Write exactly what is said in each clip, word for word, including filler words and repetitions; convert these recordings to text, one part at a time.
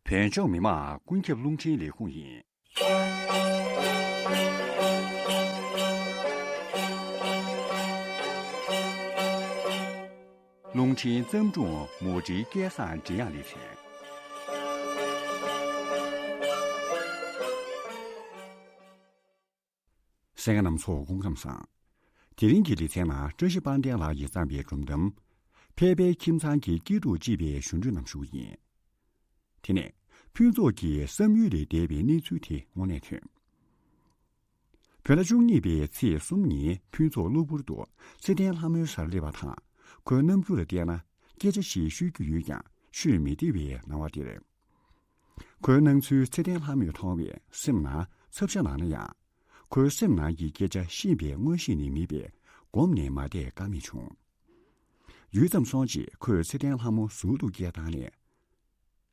བོད་ལྗོངས་མི་དམངས་ཀུན་ཁྱབ་རླུང་འཕྲིན་ལས་ཁུངས་ཡིན། རླུང་འཕྲིན་བརྩམས་སྒྲུང་མུ་འབྲེལ་སྐལ་བཟང་འབྲི་དབྱངས་ལེ་ཚན། གསན་མཁན་རྣམ་ཚོ་སྐུ་ཁམས་བཟང་། དེ་རིང་གི་ལེ་ཚན་ནང་བཀྲ་ཤིས་དཔལ་ལྡན་ལགས་ཀྱིས་བརྩམས་པའི་སྒྲུང་གཏམ། ཕལ་པའི་ཁྱིམ་ཚང་གི་སྐྱིད་སྡུག་ཅེས་པའི་ཞུ་འཕྲོས་རྣམས་ཞུ་གི་ཡིན། དེ་ནས་ཕུན་ཚོགས་ཀྱི་བསམ་ཡུལ་ལས་འདས་པའི་གནས་ཚུལ་དེ་དངོས་གནས་ཐོན། བོད་ཟླ་བཅུ་གཉིས་པའི་ཚེས་གསུམ་ཉིན་ཕུན་ཚོགས་གློ་བུར་དུ་ཚེ་བརྟན་ལྷ་མོའི་སར་སླེབས་པ་དང་། ཁོའི་རྣམ་འགྱུར་ལ་བལྟས་ན་སྐད་ཆ་ཞིག་ཤོད་རྒྱུ་ཡོད་ཀྱང་ཤོད་མི་བདེ་བའི་སྣང་བ་དེ་རེད། ཁོའི་སྣང་ཚུལ་ཚེ་བརྟན་ལྷ་མོས་མཐོང་བས་སེམས་ནང་འཚབ་ཆ་ལངས་ན་ཡང་། ཁོའི་སེམས་ནང་གི་སྐད་ཆ་ཤེས་པའི་མངོན་ཤེས་ནི་མེད་པས་སྒོམ་ནས་མ་བསྡད་ཀ་མེད་བྱུང་། ཡུད་ཙམ་སོང་རྗེས་ཁོས་ཚེ་བརྟན་ལྷ་མོ་ཟུར་དུ་བསྐྱལ་བཏང་ནས།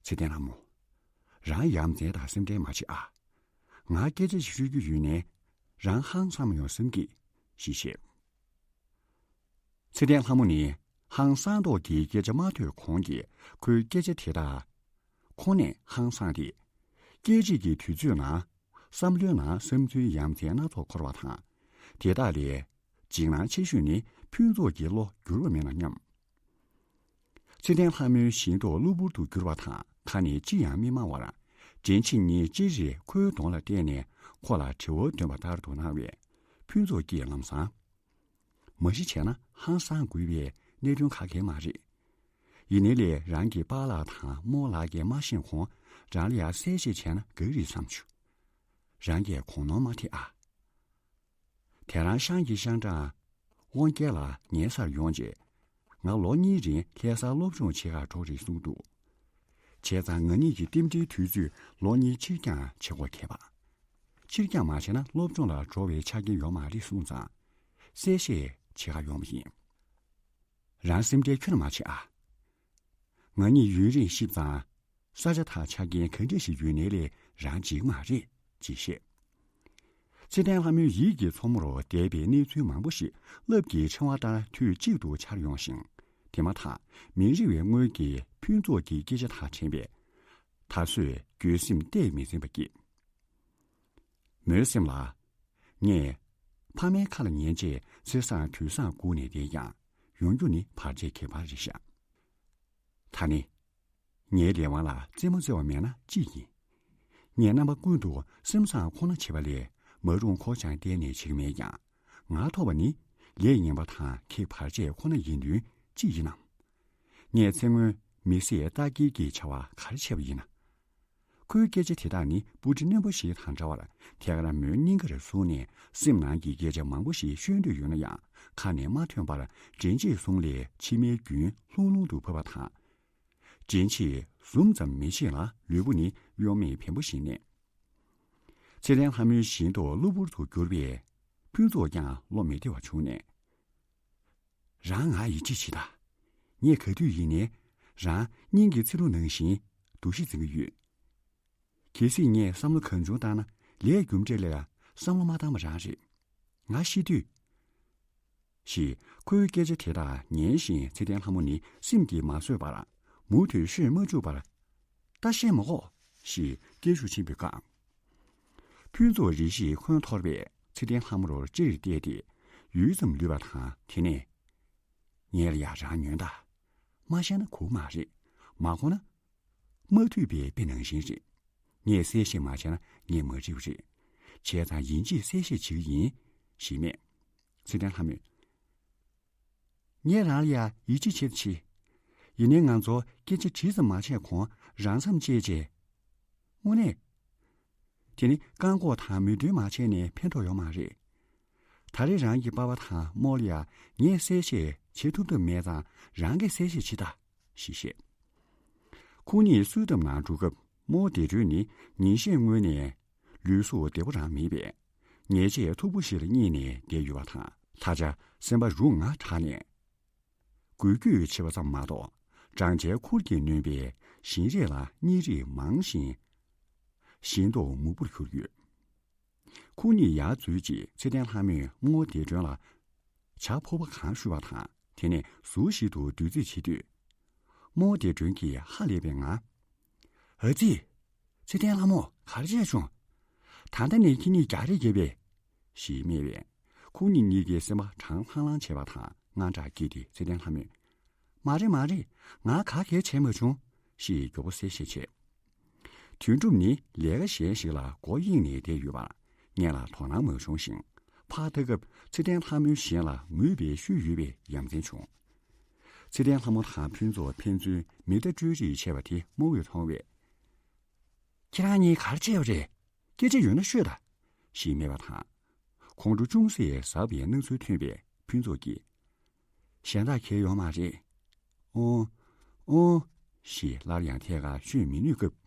ཚེ་བརྟན་ལྷ་མོ། རང་ཡ་མཚན་དང་སེམས་ཁྲལ་མ་བྱེད་ཨ། ང་སྐད་ཆ་ཞིག་ཤོད་རྒྱུ་ཡོད་ནའི། རང་ཧང་སངས་ཡོང་བསམ་གི། ཞེས་བཤད། ཚེ་བརྟན་ལྷ་མོ་ནི་ཧང་སངས་མདོག་གི་སྐད་ཆ་མ་ཐོས་གོང་གི་ཁོའི་སྐད་ཆ་དེ་དག་ཁོང་ནས་ཧང་སངས་ཏེ། སྐད་ཅིག་གི་དུས་ཚོད་ནང་བསམ་བློའི་ནང་བསམ་ཚུལ་ཡ་མཚན་སྣ་ཚོགས་འཁོར་བ་དང་། དེ་དག་ལས་འཇིགས་སྣང་ཆེ་ཤོས་ནི་ཕུན་ཚོགས་ཀྱི་བློ་འགྱུར་བ་མེད་ན་སྙམ། ཚེ་བརྟན་ལྷ་མོའི་བཞིན་མདོག་གློ་བུར་དུ་འགྱུར་བ་དང་ཁ་ནས་ཅི་ཡང་མི་སྨྲ་བར། དྲིན་ཆེ་གཉིས་ཅི་རེད་ཁོའི་གདོང་ལ་བལྟས་ནས་ཁོ་ལ་དྲི་བ་འདོན་པ་ལྟར་དུ་སྣང་བས་ཕུན་ཚོགས་ཀྱིས་ལམ་སང་། མ་གཞི་བྱས་ན་ཧང་སང་དགོས་པའི་གནད་དོན་ག་གེ་མ་རེད། ཡིན་ནའི་ལས་རང་གི་པཱ་ལགས་དང་རྨོ་ལགས་ཀྱིས་མ་ཤེས་གོང་རང་ལ་ཡང་གསལ་བཤད་བྱས་ན་དགའ་རེད་བསམ་བྱུང་། རང་གིས་གོ་ནོར་མ་ཐེག་ཨ། དེ་རང་ཤང་གི་ཤང་ཀྲང་དབང་རྒྱལ་ལགས་ངའི་སར་ཡོང་རྗེས། ང་ལོ་གཉིས་རིང་ལྷ་སར་སློབ་སྦྱོང་བྱེད་གར་འགྲོ་རེད་གསུངས་འདུག་བྱས་ཙང་ང་གཉིས་ཀྱི་རྟེན་འབྲེལ་དུས་ཚོད་ལོ་གཉིས་ཕྱིར་འགྱངས་བྱེད་དགོས་ཁེལ་བ། ཕྱིར་འགྱངས་མ་བྱས་ན་སློབ་སྦྱོང་ལ་འགྲོ་བའི་ཆ་རྐྱེན་ཡོད་མ་རེད་གསུངས་ཙང་། གསལ་བཤད་བྱེད་གར་ཡོང་བ་ཡིན། རང་སེམས་ཁྲལ་ཁྱོན་ནས་མ་བྱེད་ཨ། ང་གཉིས་ཡུན་རིང་གཤིབ་ཙང་། ས་ཆ་དང་ཆ་རྐྱེན་ག་འདྲ་ཞིག་ཡོད་ནའི་ལས་རང་འཇིགས་མ་རེད་ཅེས་བཤད། ཚེ་བརྟན་ལྷ་མོའི་ཡིད་ཀྱི་མཚོ་མོར་འདས་པའི་གནས་ཚུལ་མང་པོ་ཞིག་རླབས་ཀྱི་ཕྲེང་བ་ལྟར་དུས་གཅིག་ཏུ་འཆར་ཡོང་ཞིང་། དེ་མ་ཐག་མི་རིང་བའི་སྔོན་གྱི་ཕུན་ཚོགས་ཀྱི་སྐད་ཆ་དང་འཕྲད་པས། ད་གཟོད་འགྱོད་སེམས་གཏད་མི་ཟིན་པ་སྐྱེས། མོའི་སེམས་ལ། ངས་ཕ་མའི་ཁ་ལ་ཉན་རྗེས་ཚེ་སང་དུས་སང་སྒུག་ནས་བསྡད་ཀྱང་ཡོང་རྒྱུ་ནི་བར་ཆད་ཁྱད་པར་རེད་ཤག་ད་ནི། ངའི་ལས་དབང་ལ་རྩེད་མོ་རྩེ་བ་མེད་ན་ཅི་ཡིན། ངས་རྣམ་པ་ཀུན་ཏུ་སེམས་བཟང་ཁོ་ན་བྱེད་པ་ལས་མ་རུང་ཁོ་ཅང་གཏན་ནས་བྱེད་ཀྱི་མེད་ཀྱང་། ང་ཐོབ་པ་ནི་ལས་ངན་པ་དང་ཁེ་བར་ཆད་ཁོ་ན་ཡིན་དོན་ཅི་ཡིན་ནམ། ངས་ཚེ་སྔོན་མི་བསད་རྟ་འགྱེལ་གྱི་བྱ་བ་ག་རེ་བྱས་པ་ཡིན་ན། ཁོའི་སྐད་ཆ་དེ་དག་ནི་སྤུ་གྲི་རྣོན་པོ་ཞིག་དང་འདྲ་བར་ཐད་ཀར་མོའི་སྙིང་གར་ཟུག་ནས་སེམས་ནང་གི་སྐད་ཆ་མང་པོ་ཞིག་ཤོད་འདོད་ཡོད་ན་ཡང་ཁ་ནས་མ་ཐོན་པར་དྲན་རྗེས་བཟུང་ལས་མཆི་མའི་རྒྱུན་ལྷུང་ལྷུང་དུ་བབས་པ་དང་། དྲན་རྗེས་ཟུམ་ཙམ་མི་བྱེད་ལ་ལུས་པོ་ནི་གཡོ་མེད་བེམ་པོ་ཞིག་གནས། ཚེ་བརྟན་ལྷ་མོའི་བཞིན་མདོག་གློ་བུར་དུ་གྱུར་པས་ཕུན་ཚོགས་ཀྱང་བློ་མི་བདེ་བ་བྱུང་ནས། རང་ང་ཡིད་ཆེས་བྱེད་དང་། ངས་ག་དུས་ཡིན་ནའི་རང་སྙིང་གི་ཚིག་ལྷུག་ནང་བཞིན་འདུ་ཤེས་འཛིན་གྱི་ཡོད། གལ་སྲིད་ངས་བསམ་བློ་གང་བྱུང་བཏང་ན་ལས་རྒྱུ་འབྲས་ལ་བསམ་བློ་མ་བཏང་བ་རང་རེད། ང་ཤི་དུས། ཞེས་ཁོའི་སྐད་ཆ་དེ་དག་ཉན་བཞིན་ཚེ་བརྟན་ལྷ་མོ་ནི་སེམས་ཀྱིས་མ་བཟོད་པར་མུ་མཐུད་ཤོད་མ་བཅུག་པར། ད་བཤད་མ་གོ་ཞེས་སྐད་ཤུགས་ཆེན་པོས་བཀག་ཕུན་ཚོགས་རེ་ཞིག་ཁོང་འཐོར་བས་ཚེ་བརྟན་ལྷ་མོར་ཅེར་བལྟས་ཏེ་ཡུད་ཙམ་ལུས་པ་དང་དེ་ནས། ངས་ལ་ཡ་རང་ཉོན་ད། མ་བཤད་ན་གོ་མ་རེད། མ་གོ་ན། མ་ཐུབ་པའི་དཔེ་ནང་བཞིན་རེད། ངས་གསལ་བཤད་མ་བྱས་ན་ངས་མ་འགྲིག་པ་རེད། བྱས་ཙང་ཡིན་གཅིག་གསལ་བཤད་བྱེད་ཀྱི་ཡིན། ཞེས་སྨྲས། ཚེ་བརྟན་ལྷ་མོས། ངས་རང་ལ་ཡ་ཡིད་ཆེས་བྱེད་ཆེ། ཡིན་ནའི་ང་ཚོ་སྐད་ཆ་དྲིས་ཙམ་མ་བྱས་གོང་རང་མཚམས་བཅད་རྗེས། དངོས་གནས། དེ་ནི་བཀག་འགོག་དང་མོས་མཐུན་མ་བྱས་ནས་ཕན་ཐོགས་ཡོད་མ་རེད། ད་རེས་རང་གི་པ་ཕ་དང་རྨོ་ལ་ཡ་ངས་གསལ་བཤད་བྱེད་ཐུབ་ཐབས་མེད་ཙང་རང་གིས་གསལ་བཤད་བྱེད་ད། ཞེས་བཤད། ཁོ་གཉིས་སུའི་འདམ་ནང་འགྲོ་སྐབས་རྨོ་བདེ་སྒྲོན་ནི་ཉིན་ཤས་སྔོན་ནས་ལུས་སྲོག་བདེ་པོ་རང་མེད་པས། ཉལ་ཆས་མཐུག་པོ་ཞིག་ལ་བསྙེས་ནས་བསྡད་ཡོད་པ་དང་ད་ཆ་སེམས་པ་རུ་ང་དྲག་ནས། འགུལ་སྐྱོད་བྱེད་པ་ཙམ་མ་གཏོགས་སྦྲང་ཆའི་ཁུར་གྱིས་ནོན་པའི་ཞིང་རས་ལ་གཉེར་རིས་མང་ཞིང་། ཞིང་མདོག་སྨུག་པོར་གྱུར་ཡོད། ཁོ་གཉིས་ཡར་འཛུལ་རྗེས་ཚེ་བརྟན་ལྷ་མོས་རྨོ་བདེ་སྒྲོན་ལ་བྱ་ཕོར་པ་གང་ཞུས་པ་དང་དེ་ནས་ཟུར་ཞིག་ཏུ་བདུད་རྩིས་བྱེད་དུས། རྨོ་བདེ་སྒྲོན་གྱིས་ཧ་ལས་པའི་ངང་། ཨ་ཙི། ཚེ་བརྟན་ལྷ་མོ་ག་རེ་བྱས་བྱུང་། ད་ལྟ་ནས་ཁྱེད་གཉིས་རྒྱག་རེས་བརྒྱབ་པས། ཞེས་སྨྲས་པས། ཁོང་གཉིས་གཉིས་ཀའི་སེམས་པ་གྲང་ལྷང་ལྷང་བྱས་པ་དང་དངངས་སྐྲག་སྐྱེས་ཏེ་ཚེ་བརྟན་ལྷ་མོས། མ་རེད་མ་རེད། ང་ག་གེ་བྱས་མ་བྱུང་། ཞེས་མགྱོགས་པོ་གསལ་བཤད་བྱས། དོན་གྲུབ་ནི་ལས་ཀ་གཞན་ཞིག་ལ་མགོ་གཡེང་ནས་བསྡད་ཡོད་པར་ངེད་ལ་དོ་སྣང་མ་བྱུང་ཞིང་། ཕར་ལྟ་སྐབས་ཚེ་བརྟན་ལྷ་མོའི་ཞལ་ལ་ངུས་པའི་ཤུལ་ཡོད་པའི་ཡ་མཚན་བྱུང་། ཚེ་བརྟན་ལྷ་མོ་དང་ཕུན་ཚོགས་ཕན་ཚུན་མིག་མཐའ་སྤྲོད་རེས་བྱས་པ་དེ་རྨོ་བོས་མཐོང་བས། ཁྱེད་རང་གཉིས་ག་རེ་བྱས་པ་རེད། སྐད་ཆ་ཡོད་ན་ཤོད་དང་། ཞེས་སྨྲས་པ་དང་། ཁོང་ཁྲོ་ཅུང་ཟད་ཟ་བའི་སྣང་ཚུལ་ཐོན་པས་ཕུན་ཚོགས་ཀྱིས། གཞན་དག་གལ་ཡོད་མ་རེད། ཨོ། ཨོ། ཞེས་སླར་ཡང་ཐད་ཀར་ཤོད་མི་ནུས་སྐབས།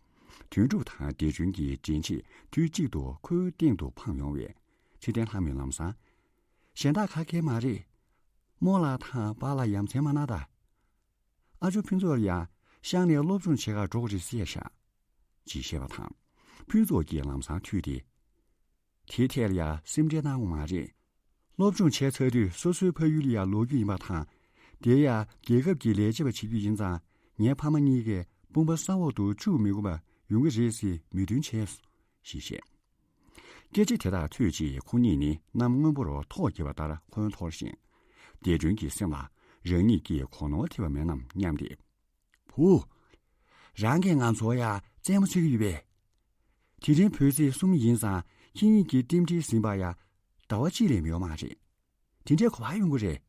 དོན་གྲུབ་དང་བདེ་ཆེན་གྱི་དྲིན་ཆེན་དུས་གཅིག་ཏུ་ཁོའི་སྟེང་དུ་འཕངས་ཡོང་བས། ཚེ་བརྟན་ལྷ་མོས་ལམ་སང་། གཞན་དག་ག་གེ་མ་རེད། རྨོ་ལགས་དང་པཱ་ལགས་ཡ་མཚན་མ་གནང་དང་། ཨ་ཇོ་ཕུན་ཚོགས་ལ་ཡང་ཤང་ནས་སློབ་སྦྱོང་བྱེད་གར་འགྲོ་གི་རེད་ཟེར་ཤག་ཅེས་བཤད་པ་དང་། ཕུན་ཚོགས་ཀྱིས་ལམ་སང་ཐུག་སྟེ། དེའི་ཐད་ལ་ཡང་སེམས་ཁྲལ་གནང་དགོས་མ་རེད། སློབ་སྦྱོང་བྱས་ཚར་དུས་སོ་སོའི་ཕ་ཡུལ་ལ་ཡང་ལོག་རྒྱུ་ཡིན་པ་དང་། དེ་ཡང་རྒྱལ་ཁབ་ཀྱི་ལས་བྱེད་པ་བྱེད་རྒྱུ་ཡིན་ཙང་། ངའི་ཕ་མ་གཉིས་ཀས་དཔུང་པ་ས་འོག་ཏུ་བཅུག་མི་དགོས་པ་ཡོང་གི་རེད་ཟེར་མོས་མཐུན་བྱས་སོང་། ཞེས་བཤད། སྐད་ཆ་དེ་དག་ཐོས་རྗེས་ཁོ་གཉིས་ནི་གནམ་སྔོན་པོར་ཐོག་བརྒྱབ་པ་ལྟར་ཁོང་འཐོར་ཞིང་། བདེ་སྒྲོན་གྱི་སེམས་ལ་རང་ཉིད་ཀྱིས་གོ་ནོར་ཐེབས་པ་མིན་ནམ་སྙམ་སྟེ། བུ། རང་གིས་ང་ཚོར་ཡ་རྩེད་མོ་རྩེ་གི་ཡོད་པས། དེ་རིང་བོད་ཚེས་གསུམ་ཡིན་ཙང་ཁྱེད་གཉིས་ཀྱི་རྟེན་འབྲེལ་ཟིན་པ་ཡ་ཟླ་བ་གཅིག་ལས་མི་འགོར་མ་རེད། དེ་འདྲའི་གོ་བ་ཡོང་གི་རེད།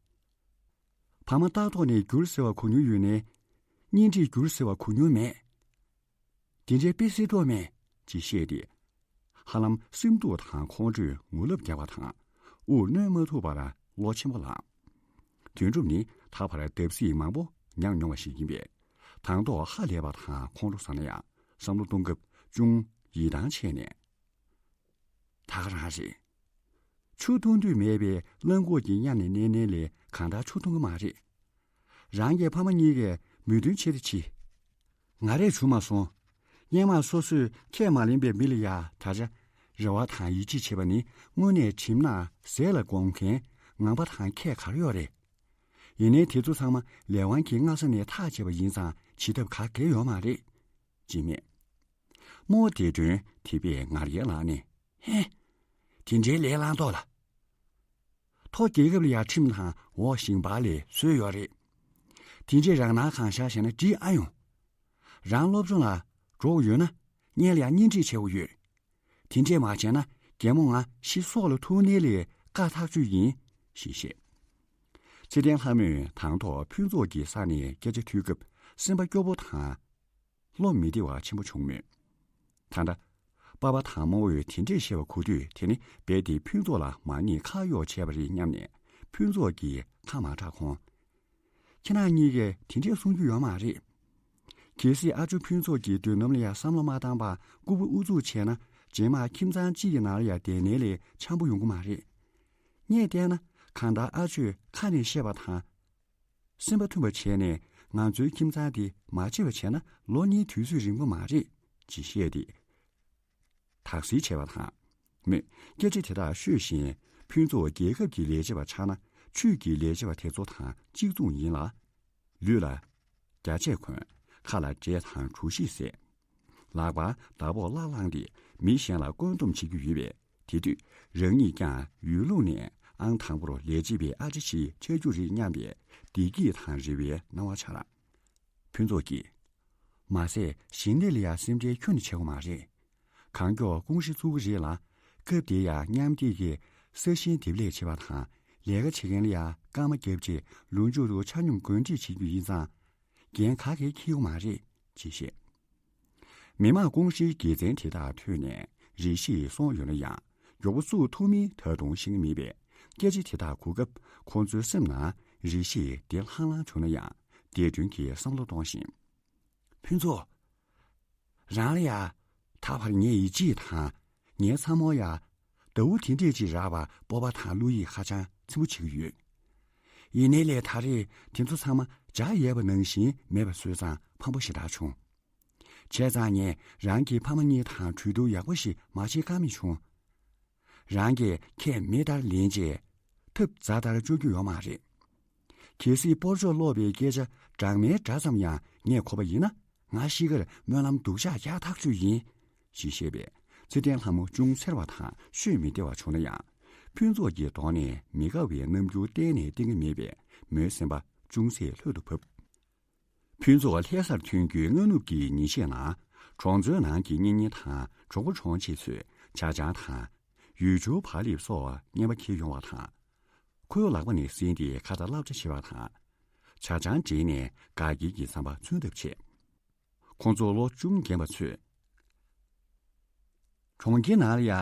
ཕ་མ་ལྟ་རྟོག་ནས་བསྒྱུར་ཟེར་བ་གོ་མྱོང་ཡོད་ནའི། གཉེན་སྒྲིག་བསྒྱུར་ཟེར་བ་གོ་མྱོང་མེད། དེ་འདྲའི་དཔེ་སྲིད་དོགས་མེད་ཅེས་བཤད་དེ། ཧ་ལམ་སེམས་སྡུག་དང་ཁོང་ཁྲོས་ངུ་ལབ་རྒྱག་པ་དང་། དབུགས་གནོན་མ་ཐུབ་པར་བློ་ཆེན་པོ་ལངས། དོན་གྲུབ་ནི་ད་བར་བརྡབ་གསིག་མང་པོ་མྱངས་མྱོང་བ་ཞིག་ཡིན་པས། དང་ཐོག་ཧ་ལས་པ་དང་ཁོང་ཁྲོ་ཟ་ན་ཡང་བསམ་བློ་གཏོང་སྐབས་ཅུང་ཡིད་ཐང་ཆད་ནས། ད་ག་རང་རེད། ཆུ་འཐུང་འདོད་མེད་པའི་གླང་གོག་གི་མཉམ་ནས་གནས་མཁན་ལས་གང་ལྟར་ཆུ་འཐུང་གི་མ་རེད། རང་གི་ཕ་མ་གཉིས་ཀས་མོས་མཐུན་བྱེད་དེ་ཅི། ང་རས་བྱུང་མ་སོང་། སྔན་མ་སོ་སོས་ཁས་མ་ལེན་པའི་མི་ལ་ཡ་ད་ཆ་རེ་བ་དང་ཡིད་ཆེས་བྱེད་པ་ནི་དངོས་གནས་གྲིབ་ནག་ཟས་ལ་སྒོམ་མཁན་ངང་པ་དང་ཁྱད་ག་རེ་ཡོད་རེད། ཡིན་ནའི་དེ་ཚོ་ཚང་མ་ལས་དབང་གིས་སྔ་ས་ནས་ཐག་བཅད་པ་ཡིན་ཙང་བྱེད་ཐབས་ག་གེ་ཡོད་མ་རེད། ཅེས་སྨྲས། རྨོ་བོ་བདེ་སྒྲོན་དེ་བས་ངར་ཡའི་ལག་ནས། ཧེ། དེ་འདྲའི་ལས་བླང་དོགས་ལ། ཐོག་རྒྱལ་ཁབ་ལ་ཡ་ཁྲིམས་དང་འོག་ཞིང་པ་ལས་བཟོས་ཡོད་རེད། དེ་འདྲའི་རང་སྣང་གང་ཤར་བྱས་ན་འགྲིག་ཨ་ཡོང་། རང་སློབ་སྦྱོང་ལ་འགྲོ་དགོས་ཡོད་ན་གཉེན་ལ་ཡ་གཉེན་སྒྲིག་བྱེད་དགོས་ཡོད། དེ་འདྲས་མ་བྱས་ན་རྒན་མོ་ང་ཤི་སྲོག་ལ་ཐུག་ནའི་ལས་བཀའ་ཐག་ཆོད་ཡིན། ཞེས་བཤད། ཚེ་བརྟན་ལྷ་མོས་དང་ཐོག་ཕུན་ཚོགས་ཀྱི་ས་ནས་སྐད་ཆ་ཐོས་སྐབས་སེམས་པ་སྐྱོ་པོ་དང་། བློ་མི་བདེ་བ་ཆེན་པོ་བྱུང་མོད། ད་ལྟ། པ་ཕ་དང་རྨོ་བོས་དེ་འདྲས་བཤད་པ་གོ་དུས་དེ་ནི་རྦད་དེ་ཕུན་ཚོགས་ལ་མ་ཉེས་ཁག་གཡོགས་བྱས་པ་རེད་སྙམ་ནས་ཕུན་ཚོགས་ཀྱིས་ཁ་མ་གྲག་གོང་། ཁྱེད་རང་གཉིས་ཀས་དེ་འདྲས་གསུང་རྒྱུ་ཡོད་མ་རེད། གལ་སྲིད་ཨ་ཇོ་ཕུན་ཚོགས་ཀྱིས་དོ་ནུབ་ལ་ཡང་བསམ་བློ་མ་བཏང་པར་ལྐུགས་པ་ཨུ་ཚུགས་བྱས་ན་རྗེས་མ་ཁྱིམ་ཚང་གཅིག་གི་ནང་ལ་ཡང་བསྡད་ནའི་ལས་འཆམ་པོ་ཡོང་གི་མ་རེད། ངས་བལྟས་ན་གང་ལྟར་ཨ་ཇོས་ཁ་ནས་བཤད་པ་དང་། སེམས་པ་མཐུན་པ་བྱས་ནས་ང་ཚོའི་ཁྱིམ་ཚང་འདི་མ་བརྗེད་པ་བྱས་ན་ལོ་གཉིས་དུས་ཚོད་རིང་པོ་མ་རེད་ཅེས་བཤད་དེ། དག་སེལ་བྱས་པ་དང་། མོས་སྐད་ཆ་དེ་དག་ཤོད་བཞིན་ཕུན་ཚོགས་རྒྱལ་ཁབ་ཀྱི་ལས་བྱེད་པ་ཆགས་ན་ཆོས་ཀྱི་ལས་བྱེད་པ་དེ་ཚོ་དང་གཅིག་མཚུངས་ཡིན་ལ། ལུས་ལ་རྒྱ་ཆས་གོན། ཁ་ལ་འབྲས་དང་གྲོ་ཞིབ་བཟས། ལག་པར་ཟླ་ཕོགས་སླ་བླངས་ཏེ་མི་གཞན་ལ་བཀོད་འདོམས་བྱེད་རྒྱུ་ཡོད་པས། དེ་དུས་རང་ཉིད་ཀྱང་ཡུལ་ལུང་ནས་ཨང་དང་པོར་ལས་བྱེད་པའི་ཨ་ཅེ་ཞིག་ཆགས་རྒྱུ་རེད་སྙམ་པའི་བདེ་སྐྱིད་དང་རེ་བའི་སྣང་བ་འཆར། ཕུན་ཚོགས་ཀྱིས། མ་ཟད་ཞིང་ལས་ལ་ཡང་སེམས་ཁྲལ་ཁྱོན་ནས་བྱེད་དགོས་མ་རེད། གང་མགྱོགས་ཀུང་སི་བཙུགས་ཀྱི་རེད་ལ། སྐབས་དེ་ཡང་མཉམ་འདེགས་ཀྱིས་ས་ཞིང་འདེབས་ལས་བྱེད་པ་དང་ལས་ཀ་བྱེད་མཁན་ལ་ཡང་སྐར་མ་བརྒྱབ་རྗེས་ལོ་མཇུག་ཏུ་ཆ་སྙོམས་བགོ་ཁྲིད་བྱེད་རྒྱུ་ཡིན་ཙང་། འགན་ག་གེ་འཁྱེར་དགོས་མ་རེད་ཅེས་བཤད། མི་དམངས་ཀུང་སིའི་དགེ་མཚན་དེ་དག་ཐོས་ནས་རེ་ཞིག་སོང་ཡོད་ན་ཡང་མགྱོགས་པོ་བཙུགས་ཐུབ་མིན་ད་དུང་ཤེས་ཀྱི་མེད་པས། སྐད་ཆ་དེ་དག་གོ་སྐབས་ཁོང་ཚོའི་སེམས་ནང་རེ་ཞིག་བདེ་ལྷང་ལྷང་བྱུང་ན་ཡང་བདེ་སྒྲོན་གྱིས་བསམ་བློ་གཏོང་བཞིན། ཕུན་ཚོགས། རང་ལ་ཡ། ད་བར་ངས་ཡིད་ཆེས་དང་ངའི་ཚ་མོ་ཡ། ཟླ་བོ་དེ་འདྲས་ཅིག་རག་པ་སྤོབས་པ་དང་བློ་ཡིད་ཧ་ཅང་ཚིམ་པོ་བྱེད་ཀྱི་ཡོད། ཡིན་ནའི་ལས་ད་རེས་དེ་ཚོ་ཚང་མ་འཇའ་ཡལ་བ་ནང་བཞིན་མེད་པ་བཟོས་ཙང་ཕངས་པོ་ཞེ་དྲག་བྱུང་། བྱས་ཙང་ངས་རང་གི་ཕ་མ་གཉིས་དང་གྲོས་བསྡུར་ཡག་པོ་ཞིག་མ་བྱེད་ཀ་མེད་བྱུང་། རང་གིས་ཁས་མེད་ལྟར་ལེན་རྗེས་ཐབས་རྩ་ལྟར་སྤྱོད་རྒྱུ་ཡོད་མ་རེད། གལ་སྲིད་སྤོར་གཅོག་སློག་པའི་སྐད་ཆ་སྦྲགས་མའི་སྒྲ་ཙམ་ཡང་ངས་གོ་བ་ཡིན་ན་ ང་གཤིས་ཀར་སྨོན་ལམ་སྡུག་ཅག་རྒྱག་ཐག་ཆོད་ཡིན། ཞེས་བཤད་པས་ཚེ་བརྟན་ལྷ་མོ་ཅུང་འཚེར་བ་དང་ཤོད་མི་བདེ་བ་བྱུང་ན་ཡང་། ཕུན་ཚོགས་ཀྱི་གདོང་ནས་མི་དགའ་བའི་རྣམ་འགྱུར་གཏན་ནས་བསྟན་གྱི་མེད་པས། མོའི་སེམས་པ་ཅུང་ཟད་ལྷོད་དུ་བབས། ཕུན་ཚོགས་ལྷ་སར་ཐོན་རྒྱུའི་སྔ་ནུབ་ཀྱི་ཉིན་ཤས་ནང་། གྲོང་ཚོའི་ནང་གི་གཉེན་ཉེ་དང་གྲོགས་པོ་གྲོང་ཆེ་ཚོས་ཇ་ཆང་དང་། ཡུལ་ཆུ་བག་ལེབ་སོགས་རྔན་པ་འཁྱེར་ཡོང་བ་དང་། ཁོའི་ལག་པ་ནས་ཟིན་ཏེ་ཁ་ཏ་བསླབ་བྱ་བྱེད་པ་དང་། ཇ་ཆང་བྲེགས་ནས་དགའ་སྐྱིད་ཀྱི་ཟམ་པ་མཚོན་ཐབས་བྱས། ཁོང་ཚོ་ལོ་ཅུང་རྒན་པ་ཚོས། གྲོང་ཁྱེར་ནང་ལ་ཡ།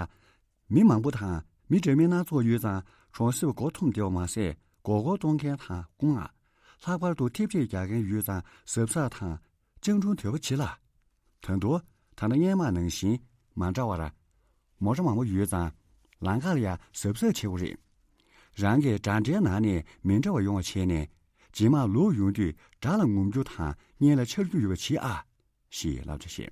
མི་མང་པོ་དང་མི་འདྲ་མིན་སྣ་ཚོགས་ཡོད་ཙང་གྲོང་གསེབ་མགོ་འཐོམ་བསྡད་པ་མ་ཟད། མགོ་སྐོར་གཏོང་མཁན་དང་སྐུ་ངག་ལྷག་པར་དུ་ཐེབས་ཆད་རྒྱག་མཁན་ཡོད་ཙང་གཟབ་གཟབ་དང་སྤྱང་གྲུང་དོད་པོ་བྱེད་ལ། ད་དུང་ད་ལྟ་སྔན་མ་ནང་བཞིན་མ་འདྲ་བར། མོ་ཊ་མང་པོ་ཡོད་ཙང་ལམ་ཁ་ལ་ཡ་གཟབ་གཟབ་བྱེད་དགོས་རེད། རང་གི་འདྲ་འདྲའི་ནང་ནས་མི་འདྲ་བ་ཡོང་བ་བྱས་ནས་རྗེས་མ་ལོག་ཡོང་དུས་དགྲ་ལ་ངོམ་རྒྱུ་དང་གཉེན་ལ་འཆར་རྒྱུ་ཡོད་པ་བྱེད་ཨ། ཞེས་བསླབ་བྱ་བཤད།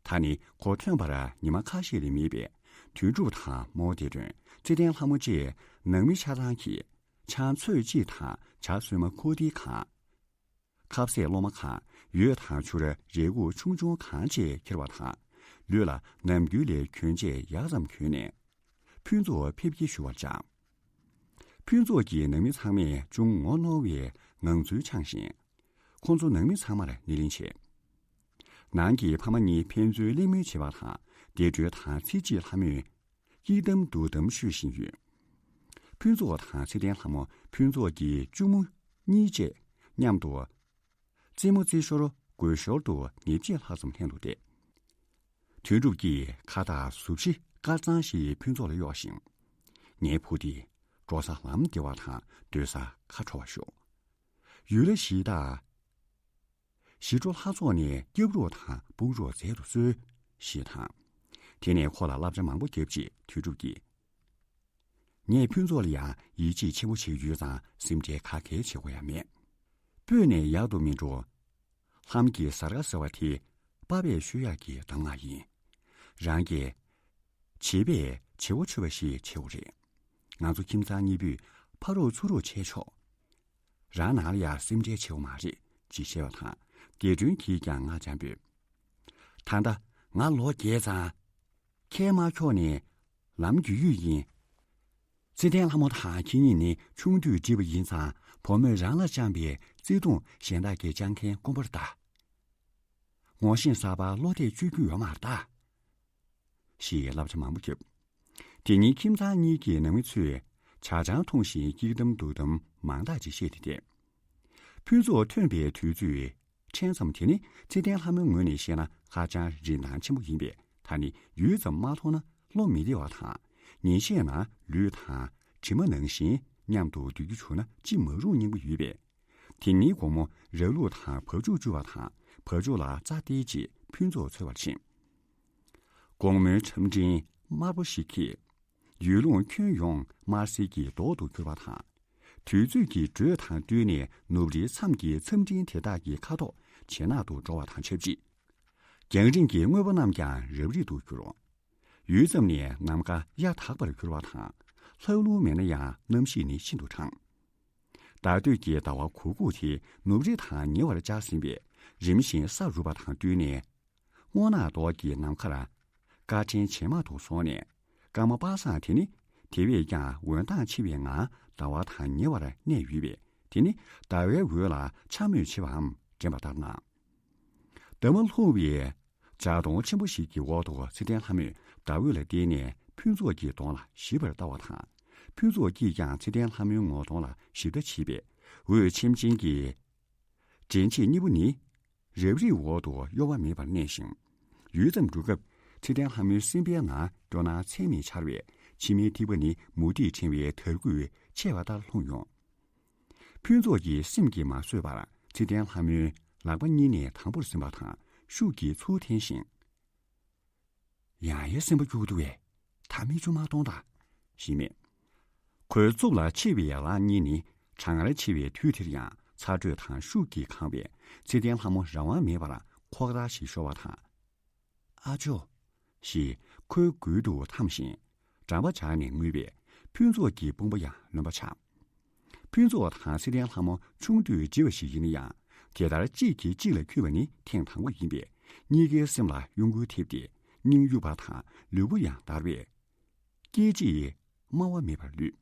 ད་ནི་ཁོ་ཐོན་པར་ཉི་མ་ཁ་ཤས་ལས་མེད་པས། དོན་གྲུབ་དང་མོ་བདེ་སྒྲོན་ཚེ་བརྟན་ལྷ་མོ་བཅས་ནང་མི་ཆ་ཚང་གིས་ཆང་ཚོད་གཅིག་དང་ཇ་སོས་མ་ཁུག་ཏིལ་གང་། ཁ་ཟས་སློང་མ་གང་། ཡོས་དང་ཆུར་རས་ཁུག་ཆུང་ཆུང་གང་བཅས་འཁྱེར་བ་དང་། ལུས་ལ་ནམ་རྒྱུན་ལས་གྱོན་ཆས་ཡག་ཙམ་གྱོན་ནས། ཕུན་ཚོགས་ཕེབས་སྐྱེལ་ཞུ་བར་བཅར། ཕུན་ཚོགས་ཀྱི་ནང་མི་ཚང་མས་ཅུང་ངོ་གནོང་བའི་ངང་ཚུལ་འཆང་ཞིང་། ཁོང་ཚོ་ནང་མི་ཚང་མར་སྣེ་ལེན་བྱས། ནང་གི་ཕ་མ་གཉིས་ཕན་ཚུན་གླེང་མོལ་བྱེད་པ་དང་། བདེ་སྒྲོལ་དང་ཚེ་སྐྱིད་ལྷ་མོས་སྐྱིད་གཏམ་སྡུག་གཏམ་ཤོད་བཞིན་ཡོད། ཕུན་ཚོགས་དང་ཚེ་བརྟན་ལྷ་མོ་ཕུན་ཚོགས་ཀྱི་གཅུང་མོ་གཉིས་བཅས་མཉམ་དུ། རྩེད་མོ་རྩེ་ཞོར་དགོད་ཞོར་དུ་ཉིན་ཕྱེད་ལྷག་ཙམ་ལྷན་དུ་བསྡད། དོན་གྲུབ་ཀྱིས་ཁ་བཏགས་གཟུགས་གཞི་དཀར་གཙང་ཞིག་ཕུན་ཚོགས་ལ་གཡོགས་ཤིང་། ངའི་བུ་འདི་འགྲོ་ས་ལམ་བདེ་བ་དང་སྡོད་ས་ཁ་དྲོ་བ་ཤོག་ཡུལ་ལྷ་གཞི་བདག་ཞི་ཁྲོ་ལྷ་ཚོགས་ནས་སྐྱབས་རོགས་དང་དཔུང་རོགས་མཛད་དུ་གསོལ། ཞེས་དང་། དེ་ནས་ཁོ་ལ་བསླབ་བྱ་མང་པོ་བརྒྱབ་རྗེས་དོན་གྲུབ་ཀྱིས། ངས་ཕུན་ཚོགས་ལ་ཡང་ཡིད་ཆེས་ཆེན་པོ་བྱས་ཡོད་ཙང་སེམས་ཁྲལ་ག་གེ་བྱེད་དགོས་ཡ་མེད། སྤོས་ནས་ཡག་ཏུ་མི་འགྲོ། ལྷམ་གྱི་གཟར་ཁ་ཟེར་བ་དེ་པ་ཕས་ཤོད་ཡག་གི་གདམས་ངག་ཡིན། རང་གིས་བྱེད་པས་བྱེད་པོ་ཆོད་པ་ཞིག་བྱེད་དགོས་རེད། ང་ཚོ་ཁྱིམ་ཚང་གཉིས་པོས་ཕ་རོགས་ཚུར་རོགས་བྱས་ཆོག་རང་ནང་ལ་ཡང་སེམས་ཁྲལ་བྱེད་དགོས་མ་རེད་ཅེས་བཤད་པ་དང་། བདེ་སྒྲོན་གྱིས་ཀྱང་ངག་འཇམ་པོས། ད་ལྟ་ང་ལོ་བརྒྱད་ཙང་། ཁས་མ་འཁྱོག་ནས་ལམ་རྒྱུས་ཡོད་ཡིན། ཚེ་བརྟན་ལྷ་མོ་དང་ཁྱེད་གཉིས་ནི་ཆུང་དུས་འདྲིས་པ་ཡིན་ཙང་བུ་མོས་རང་ལ་བཅངས་པའི་བརྩེ་དུང་གཞན་དག་གིས་བཅང་མཁན་དཀོན་པོར་གདའ། ངོ་ཤེས་གསར་པ་བློ་གཏད་བཅོལ་རྒྱུ་ཡོད་མ་རེད་ད། ཞེས་བསླབ་བྱ་མང་པོ་བརྒྱབ། དེ་ཉིན་ཁྱིམ་ཚང་གཉིས་ཀྱི་ནང་མི་ཚོས་ཇ་ཆང་འཐུང་བཞིན་སྐྱིད་གཏམ་སྡུག་གཏམ་མང་དག་ཅིག་བཤད་དེ་བསྡད། ཕུན་ཚོགས་ཐོན་པའི་དུས་ཚོད་ཕྲན་ཙམ་དེ་ནི་ཚེ་བརྟན་ལྷ་མོའི་ངོས་ནས་བཤད་ན་ཧ་ཅང་རིན་ཐང་ཆེན་པོ་ཡིན་པས། ད་ནི་ཡུད་ཙམ་མ་མཐོང་ན་བློ་མི་བདེ་བ་དང་། ཉིན་ཤས་ནང་ལུས་དང་གྲིབ་མ་ནང་བཞིན་མཉམ་དུ་སྡོད་རྒྱུ་བྱུང་ན་ཅི་མ་རུང་སྙིང་པོ་ཡོད་པས། དེ་ཉིན་དགོང་མོ་ར་ལུག་དང་བ་ཕྱུགས་བཅུ་བ་དང་བ་ཕྱུགས་ལ་རྩྭ་སྟེར་རྗེས་ཕུན་ཚོགས་འཚོལ་བར་ཕྱིན། དགོང་མོའི་ཁྲམ་འབྲིང་དམར་པོ་ཞིག་གིས་ཡུལ་ལུང་ཁྱོན་ཡོངས་དམར་སེར་གྱི་མདོག་ཏུ་གྱུར་བ་དང་། དུས་ཚོད་ཀྱི་འགྲོས་དང་བསྟུན་ནས་ནུབ་རིའི་མཚམས་ཀྱི་མཚམས་སྤྲིན་དེ་དག་གི་ཁ་དོག་ཇེ་ནག་ཏུ་འགྲོ་བ་དང་ཆབས་ཅིག་རྒྱང་རིང་གི་དངོས་པོ་རྣམས་ཀྱང་རབ་རིབ་ཏུ་གྱུར། ཡུད་ཙམ་ནས་ནམ་མཁའ་གཡའ་དག་པར་གྱུར་བ་དང་། ལྷགས་རླུང་མེད་ན་ཡང་གནམ་གཤིས་ནི་ཤིན་ཏུ་གྲང་། ཟླ་སྟོད་ཀྱི་ཟླ་བ་གུག་གུག་དེ་ནུབ་རི་དང་ཉེ་བར་བཅར་ཟིན་པས། རིམ་བཞིན་ས་རུབ་པ་དང་བསྟུན་ནས། སྔོ་ནག་མདོག་གི་ནམ་མཁར་དཀར་ཕྲན་ཇེ་མང་དུ་སོང་ནས། སྐར་མ་པ་སངས་དེ་ནི་དེ་བས་ཀྱང་འོད་མདངས་ཆེ་བའི་ངང་ཟླ་བ་དང་ཉེ་བར་གནས་ཡོད་པས། དེ་ནི་ཟླ་བའི་འོད་ལ་འཕྱ་སྨོད་བྱེད་པའམ་འགྲན་པ་ལྟར་སྣང་། འདབ་མ་ལྷུང་བའི་བྱ་དོང་ཆེན་པོ་ཞིག་གི་འོག་ཏུ་ཚེ་བརྟན་ལྷ་མོས་ཟླ་འོད་ལ་བརྟེན་ནས་ཕུན་ཚོགས་ཀྱི་གདོང་ལ་ཞིབ་པར་ལྟ་བ་དང་། ཕུན་ཚོགས་ཀྱིས་ཀྱང་ཚེ་བརྟན་ལྷ་མོའི་ངོ་གདོང་ལ་ཞིབ་ལྟ་བྱེད་པས། འོད་ཆེམ་ཆེམ་གྱི་འདྲེན་བྱེད་གཉིས་པོ་ནི་རབ་རིབ་འོག་ཏུ་གཡོ་བ་མེད་པར་གནས་ཤིང་། ཡུད་ཙམ་འགྲོ་སྐབས་ཚེ་བརྟན་ལྷ་མོའི་སེམས་པའི་ནང་སྐྱོ་སྣང་ཚད་མེད་འཆར་བས། མཆི་མའི་ཐིགས་པ་ནི་མུ་ཏིག་ཕྲེང་བའི་དར་སྐུད་ཆད་པ་ལྟར་ལྷུང་ཡོང་། ཕུན་ཚོགས་ཀྱི་སེམས་ཀྱིས་མ་བཟོད་པར་ཚེ་བརྟན་ལྷ་མོའི་ལག་པ་གཉིས་ནས་དམ་པོར་ཟིན་པ་དང་ཤུགས་ཀྱིས་ཚུར་འཐེན་ཞིང་། ཡང་ཡང་སེམས་པ་སྐྱོ་གི་འདུག་པས། ད་མིག་ཆུ་མ་གཏོང་དང་། ཞེས་སྨྲས། ཁོའི་རྩུབ་ལ་མཆེ་བའི་ཡ་ལང་གཉིས་ནི་གྲང་ངར་ཆེ་བའི་དུས་དེར་ཡང་ཚ་དྲོད་དང་ཤུགས་ཀྱིས་གང་བས། ཚེ་བརྟན་ལྷ་མོ་རང་དབང་མེད་པར་ཁོག་ཐག་ཞིག་ཤོར་བ་དང་། ཨ་ཅོ། ཞེས་ཁོའི་མགུལ་དུ་འཐམས་ཤིང་འགྲམ་པ་སྦྱར་ནས་ངུས་པས། ཕུན་ཚོགས་ཀྱི་དཔུང་པ་ཡང་རློན་པ་ཆགས། ཕུན་ཚོགས་དང་ཚེ་བརྟན་ལྷ་མོ་ཆུང་དུས་འདྲིས་པ་ཞིག་ཡིན་ན་ཡང་། དེ་ལྟར་གཅིག་གིས་གཅིག་ལ་འཁྱུད་པ་ནི་ཐེངས་དང་པོ་ཡིན་པས། གཉིས་ཀའི་སེམས་ལ་གཡོ་འགུལ་ཐེབས་ཏེ། སྙིང་གཡུག་པ་དང་ལུས་པོ་ཡང་འདར་བས། སྐད་ཅིག་སྨྲ་བ་མེད་པར་ལུས།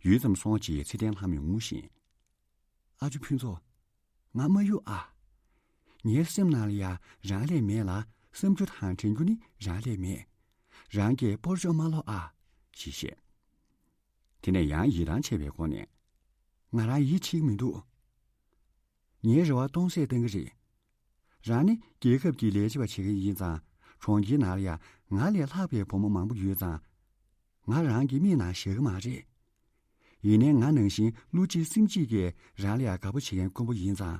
ཡུད་ཙམ་སོང་རྗེས་ཚེ་བརྟན་ལྷ་མོས་ངུ་བཞིན། ཨ་ཅོ་ཕུན་ཚོགས། ང་མ་གཡུག་ཨ། ངའི་སེམས་ནང་ལ་ཡ་རང་ལས་མེད་ལ། བསམ་རྒྱུ་དང་དྲན་རྒྱུ་ནི་རང་ལས་མེད། རང་གིས་སྤོར་ཆོག་མ་ལོག་ཨ། ཞེས་བཤད། དེ་ནས་ཡང་ཡིད་ཐང་ཆད་པའི་སྒོ་ནས། ང་རང་ཡིད་ཆེས་མི་འདུག། ངའི་རེ་བ་སྟོང་ཟད་བཏང་གི་རེད། རང་ནི་རྒྱལ་ཁབ་ཀྱི་ལས་བྱེད་པ་བྱེད་མཁན་ཡིན་ཙང་། གྲོང་ཁྱེར་ནང་ལ་ཡང་ང་ལས་ལྷག་པའི་བུ་མོ་མང་པོ་ཡོད་ཙང་། ང་རང་གི་མིག་ནང་ཤར་གི་མ་རེད། ཡིན་ནའི་ང་ནང་བཞིན་བློ་གཅིག་སེམས་གཅིག་གིས་རང་ལ་ཡང་དགའ་པོ་བྱེད་མཁན་དཀོན་པོ་ཡིན་ཙང་།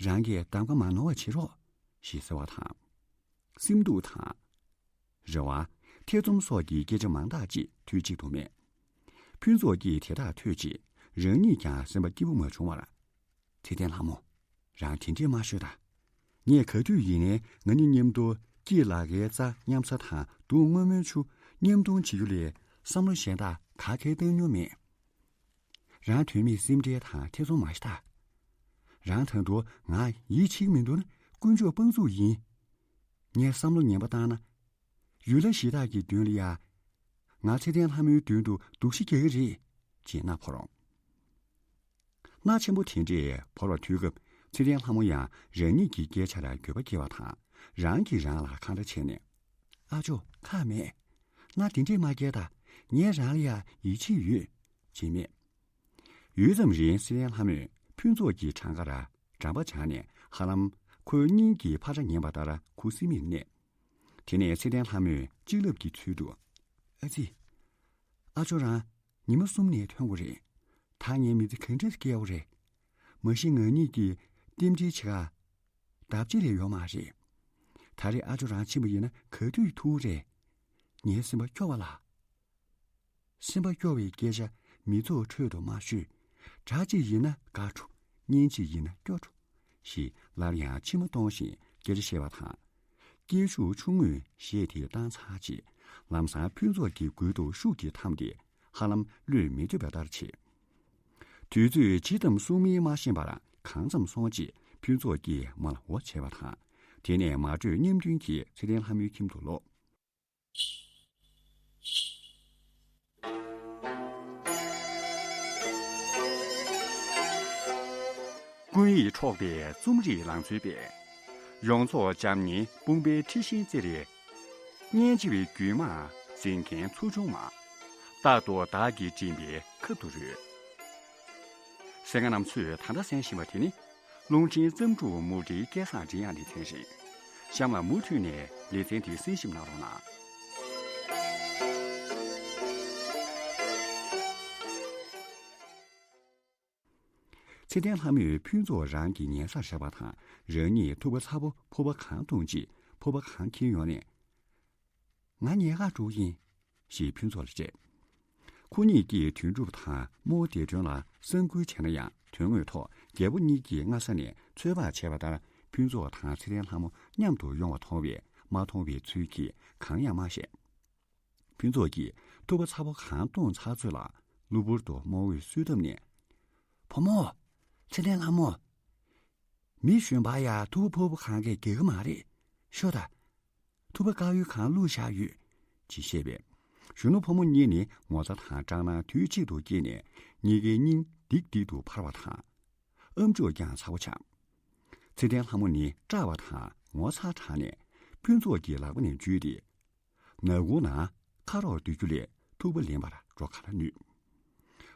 རང་གིས་གདམ་ཁ་མ་ནོར་བ་བྱེད་རོགས། ཞེས་ཟེར་བ་དང་། སེམས་སྡུག་དང་། རེ་བ། ཐེ་ཚོམ་སོགས་ཀྱི་སྐད་ཆ་མང་དག་ཅིག་དུས་གཅིག་ཏུ་སྨྲས། ཕུན་ཚོགས་ཀྱིས་དེ་དག་ཐོས་རྗེས་རང་ཉིད་ཀྱང་སེམས་པ་སྐྱིད་པོ་མ་བྱུང་བར། ཚེ་བརྟན་ལྷ་མོ། རང་དེ་འདྲས་མ་ཤོད་ད། ངས་ག་དུས་ཡིན་ནའི་ང་གཉིས་མཉམ་དུ་སྐྱིད་ལ་གའི་རྩྭ་མཉམ་ཟ་དང་སྡུག་སྔོན་མོའི་ཆུ་མཉམ་འཐུང་བྱེད་རྒྱུ་ལས་བསམ་བློ་གཞན་དག་ག་གེ་བཏང་མྱོང་མེད། རང་དོན་མེད་སེམས་ཁྲལ་དང་ཐེ་ཚོམ་མ་ཤི་ད། རང་ད་དུང་ང་ཡིད་ཆེས་མི་འདུག་ན་དཀོན་མཆོག་དཔང་བཙུགས་ཡིན། ངས་བསམ་བློ་ངན་པ་བཏང་ན། ཡུལ་ལྷ་གཞི་བདག་གི་མདུན་ལ་ཡ། ང་ཚེ་བརྟན་ལྷ་མོའི་མདུན་དུ་སྡུག་ཤི་རྒྱག་གི་རེད། ཅེས་མནའ་བོར་འོང་། མནའ་ཆེན་པོ་དེ་འདྲས་བོར་བ་དུས་སྐབས་ཚེ་བརྟན་ལྷ་མོ་ཡང་རང་ཉིད་ཀྱི་སྐད་ཆ་ལ་འགྱོད་པ་སྐྱེ་བ་དང་། རང་གིས་རང་ལ་ཁ་བརྡ་བྱས་ནས། ཨ་ཅོ་ཁག་མེད། མནའ་དེ་འདྲས་མ་བསྐྱལ་ད། ངས་རང་ལ་ཡ་ཡིད་ཆེས་ཡོད། ཅེས་སྨྲས། ཡུད་ཙམ་རིང་ཚེ་བརྟན་ལྷ་མོས་ཕུན་ཚོགས་ཀྱི་བྲང་ཁར་འགྲམ་པ་སྦྱར་ནས་ཧ་ལམ་ཁོའི་སྙིང་གི་འཕར་སྒྲ་ཉན་པ་ལྟར་ཁུ་སིམ་མེར་གནས། དེ་ནས་ཚེ་བརྟན་ལྷ་མོས་གཅིག་ལབ་ཀྱི་ཚུལ་དུ། ཨ་ཙི། ཨ་ཅོ་རང་ཉི་མ་གསུམ་ནས་ཐོན་དགོས་རེད། ད་ངས་མི་ཚེ་ག་འདྲས་སྐྱེལ་དགོས་རེད། མ་གཞི་ང་གཉིས་ཀྱིས་རྟེན་འབྲེལ་བྱེད་ག་ལྡབ་གཅིག་ལས་ཡོད་མ་རེད། ད་རེས་ཨ་ཅོ་རང་ཕྱིན་པ་ཡིན་ན་ག་དུས་ཐུག་རེད། ངའི་སེམས་པ་སྐྱོ་བ་ལ། སེམས་པ་སྐྱོ་བའི་སྐད་ཆ་མི་ཚོགས་ཁྲོད་དུ་མ་ཤོད། དགྲ་གཅིག་ཡིན་ན་དགའ་འགྲོ། གཉེན་གཅིག་ཡིན་ན་སྐྱོ་འགྲོ། ཞེས་སླར་ཡང་མཆི་མ་གཏོང་བཞིན་སྐད་ཆ་བཤད་པ་དང་། སྐད་ཤུགས་ཆུང་ངུས་གཞས་དེ་བཏང་ཚར་རྗེས། ལམ་སང་ཕུན་ཚོགས་ཀྱི་མགུལ་དུ་ཤུགས་ཀྱིས་འཐམས་ཏེ་ཧ་ལམ་གློད་མི་ཐུབ་པ་ལྟར་བྱེད། དུས་ཚོད་ཇི་ཙམ་སོང་མིན་མ་ཤེས་པར་གང་ཙམ་སོང་རྗེས་ཕུན་ཚོགས་ཀྱིས་མར་འོ་བྱས་པ་དང་། དེ་ནས་མ་གྲོས་མཉམ་མཐུན་གྱིས་ཚེ་བརྟན་ལྷ་མོའི་ཁྱིམ་དུ་ལོག། ཀུན་ཡིད་འཕྲོག་པའི་རྩོམ་རིག་ལང་ཚོའི་དཔལ། ཡོངས་རྫོགས་འཇམ་མཉེན་དཔུང་པའི་འཁྲི་ཤིང་རྩེར། སྙན་འཇེབས་རྒྱུད་མང་འཛིན་མཁན་ཚོགས་ཆུང་མ། རྟག་ཏུ་བདག་གིས་མགྲིན་པའི་ཁབ་ཏུ་རོལ། གསན་མཁན་རྣམ་ཚོས་ད་ལྟ་གསན་བཞིན་པ་དེ་ནི། རླུང་འཕྲིན་བརྩམས་སྒྲུང་མུ་འབྲེལ་སྐལ་བཟང་མགྲིན་དབྱངས་ལེ་ཚན་རེད། གཤམ་ལ་མུ་མཐུད་ནས་ལེ་ཚན་དེ་གསན་ཞིབ་གནང་རོགས་གནང་། ཚེ་བརྟན་ལྷ་མོས་ཕུན་ཚོགས་རང་གི་ཉལ་སར་བཞག་པ་དང་། རང་ཉིད་ཐུག་པ་ཚ་པོ་ཕོར་པ་གང་བཏུང་རྗེས་ཕོར་པ་གང་འཁྱེར་ཡོང་ནས། ང་ཉལ་ཁར་འགྲོ་གི་ཡིན། ཞེས་ཕུན་ཚོགས་ལ་བཤད། ཁོ་གཉིས་ཀྱིས་དོན་གྲུབ་དང་རྨོ་བདེ་སྒྲོན་ལ་གསང་སྐུལ་བྱས་ན་ཡང་། དོན་དངོས་ཐོག་རྒྱལ་པོ་གཉིས་ཀྱིས་སྔ་ས་ནས་ཚོད་དཔག་བྱས་པ་ལྟར། ཕུན་ཚོགས་དང་ཚེ་བརྟན་ལྷ་མོ་མཉམ་དུ་ཡོང་བ་མཐོང་བས། མ་མཐོང་བའི་ཚུལ་གྱིས་གང་ཡང་མ་བཤད། ཕུན་ཚོགས་ཀྱིས་ཐུག་པ་ཚ་པོ་གང་བཏུང་ཚར་ཚོད་ལ། གློ་བུར་དུ་རྨོ་བོས་གསོལ་འདེབས་ནས། བུ་མོ། ཚེ་བརྟན་ལྷ་མོ། མི་གཞོན་པ་ཡ་ཐུག་པ་ཕོར་པ་གང་གས་རྒྱག་གི་མ་རེད། ཤོག་ད། ཐུག་པ་དཀར་ཡོལ་གང་བླུགས་བཞག་ཡོད། ཅེས་བཤད་པས། གཞོན་ནུ་ཕོ་མོ་གཉིས་ནི་ངོ་ཚ་དང་སྐྲག་སྣང་དུས་གཅིག་ཏུ་སྐྱེས་ནས། གཉིས་ཀའི་སྙིང་ལྡིག་ལྡིག་ཏུ་འཕར་བ་དང་། ཨམ་ཅོག་ཀྱང་ཚ་པོ་ཆགས། ཚེ་བརྟན་ལྷ་མོ་ནི་སྐྲག་པ་དང་ངོ་ཚ་དྲགས་ནས། ཕུན་ཚོགས་ཀྱི་ལག་པ་ནས་འཇུས་ཏེ། ནག་ཁུང་ནང་ཁ་རོག་སྡོད་རྒྱུ་ལས་ཐུག་པ་ལེན་པར་འགྲོ་ག་ལ་ནུས།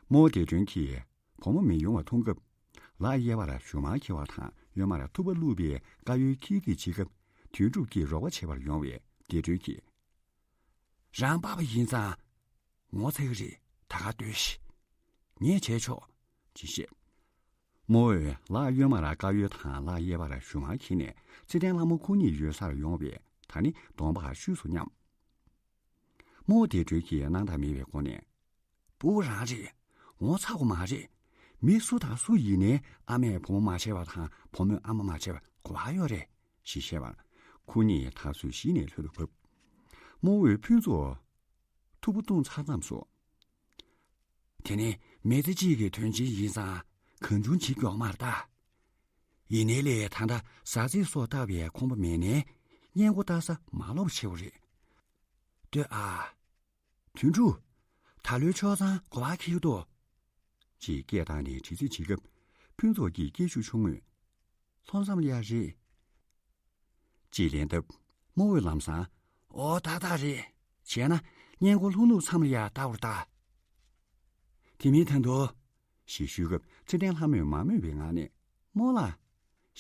རྨོ་བདེ་སྒྲོན་གྱིས་བུ་མོ་མི་ཡོང་བ་མཐོང་སྐབས། ལག་གཡས་པར་ཞུ་མར་འཁྱེར་བ་དང་། གཡོན་མར་ཐུག་པ་བླུགས་པའི་དཀར་ཡོལ་འཁྱེར་ཏེ་བྱེད་སྐབས། དོན་གྲུབ་ཀྱིས་རོགས་པ་བྱེད་པར་ཡོང་བས། བདེ་སྒྲོན་གྱིས། རང་པགས་པ་ཡིན་ཙང་ངོ་ཚ་གི་རེད། ད་ག་སྡོད་ཤིག། ངས་བྱས་ཆོག། ཅེས་བཤད། རྨོ་བོས་ལག་གཡོན་མར་དཀར་ཡོལ་དང་ལག་གཡས་པར་ཞུ་མར་འཁྱེར་ནས། ཚེ་བརྟན་ལྷ་མོ་ཁོ་གཉིས་ཡོད་སར་ཡོང་བས། ད་ནི་གདོང་པ་ཤུགས་སུ་མཉམ། རྨོ་བོ་བདེ་སྒྲོན་གྱིས་སྣང་དག་མེད་པའི་སྒོ་ནས། སྤུ་གུ་རང་རེད། ངོ་ཚ་དགོས་མ་རེད། མི་སུ་དང་སུ་ཡིན་ནའི་ཨ་མས་བུ་མོ་མ་བྱས་པ་དང་བུ་མོས་ཨ་མ་མ་བྱས་པ་གོ་བ་ཡོད་རེད། ཞེས་བཤད་པར། ཁོ་གཉིས་ད་གཟོད་གཞི་ནས་ལྷོད་དུ་བབས། རྨོ་བོས་ཕུན་ཚོགས་ཐུག་པ་བཏུང་ཚར་མཚམས་སུ། དེ་ནི་མི་ཚེ་གཅིག་གི་དོན་ཆེན་ཡིན་ཙང་གང་བྱུང་བྱེད་མགྱོགས་མར་ལྟ། ཡིན་ནའི་ལས་ད་ལྟ་ཟ་རྫས་སོགས་བཏབ་པའི་ཁོམ་པ་མེད་ནས་སྔས་མགོ་བཏགས་ས་མ་ལོག་པ་བྱེད་པ་རེད། ལྟོས་ཨ། དོན་གྲུབ། ད་ལོའི་ཆོག་ཚང་ག་པར་འཁེལ་འདུག་ཅེས་སྐད་བཏང་ནས་དྲི་རྩད་བྱེད་སྐབས། ཕུན་ཚོགས་ཀྱིས་སྐད་ཤུགས་ཆུང་ངུས། ལྷོ་མཚམས་ལ་ཡ་རེད། ཅེས་ལན་བཏབ། རྨོ་བོས་ལམ་སང་། ཨོ་ཏག་ཏག་རེད། བྱས་ན་སྔས་མགོ་ལྷོ་ནུབ་མཚམས་ལ་ཡ་བལྟ་བར་གདའ། དེ་མིན་ད་དུང་། ཞེས་ཞུས་སྐབས་ཚེ་བརྟན་ལྷ་མོས་མ་མོས་པའི་ངང་ནས། རྨོ་ལགས།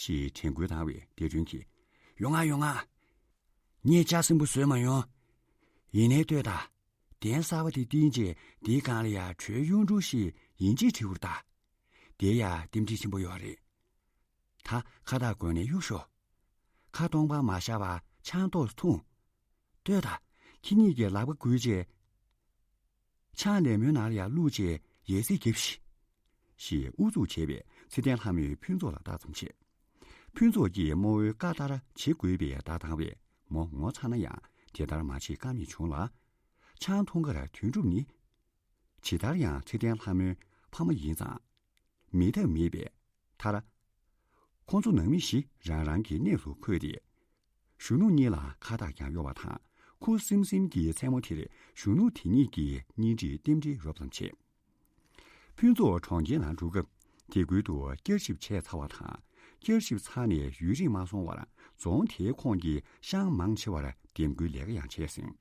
ཞེས་དྲན་སྐུལ་བཏང་བས་བདེ་སྒྲོན་གྱིས། ཡོང་ང་ཡོང་ང་། ངས་ལྕགས་སྲིན་པོ་བཟོས་མ་ཡོང་། ཡིན་ནའི་ལྟོས་དང་། གདན་གསར་པ་དེ་བཏིང་རྗེས་དེའི་སྒང་ལ་ཡ་དྲོད་གཡུང་དྲུང་ཞིག་ཡིན་གཅིག་བྲིས་པར་གདའ། དེ་ཡ་རྟེན་འབྲེལ་ཆེན་པོ་ཡོད་རེད། ད་ཁ་བཏགས་བགོས་ནས་གཡུག་ཤོག་ཁ་སྟོང་པར་མ་བཞག་པར་ཆང་ཏོག་ཙམ་འཐུང་། ལྟོས་དང་། ཁྱེད་གཉིས་ཀྱིས་ལག་པ་འགུལ་རྗེས། ཆང་ལད་མོའི་ནང་ལ་ཡར་བླུགས་རྗེས་ཡལ་ཟིག་རྒྱབ་ཤིག་ཞེས་ཨུ་ཚུགས་བྱས་པས་ཚེ་བརྟན་ལྷ་མོས་ཕུན་ཚོགས་ལ་ལྟ་ཙམ་བྱས། ཕུན་ཚོགས་ཀྱིས་རྨོ་བོའི་བཀའ་ལྟར་བྱེད་དགོས་པའི་བརྡ་བཏང་བས་མོ་ངོ་ཚ་ན་ཡང་དེ་ལྟར་མ་བྱེད་ཀ་མེད་བྱུང་ལ། ཆང་འཐུང་ཁར་དོན་གྲུབ་ནི། ཇི་ལྟར་ཡང་ཚེ་བརྟན་ལྷ་མོའི་ཕ་མ་ཡིན་ཙང་། མེད་ཐབས་མེད་པས་མཐར། ཁོང་ཚོ་ནང་མི་བཞི་རང་རང་གི་གནས་སུ་འཁོད་དེ། གཞོན་ནུ་གཉིས་ལ་ཁ་བཏགས་ཀྱང་གཡོ་བ་དང་ཁུ་སིམ་སིམ་གྱི་མཚན་མོ་དེར་གཞོན་ནུ་དེ་གཉིས་ཀྱིས་གཉེན་སྒྲིག་རྟེན་འབྲེལ་རོབ་ཙམ་བྱས། ཕུན་ཚོགས་གྲོང་ཁྱེར་ནང་འགྲོ་སྐབས་དེ་ཁུལ་དུ་བསྐྱར་ཞིབ་བྱས་ཚར་བ་དང་། བསྐྱར་ཞིབ་ཚར་ནས་ཡུན་རིང་མ་སོང་བར་རྫོང་དེའི་ཁོངས་ཀྱི་ཤང་མང་ཆེ་བར་འདེམས་བསྐོའི་ལས་ཀ་ཡང་བྱས་ཟིན།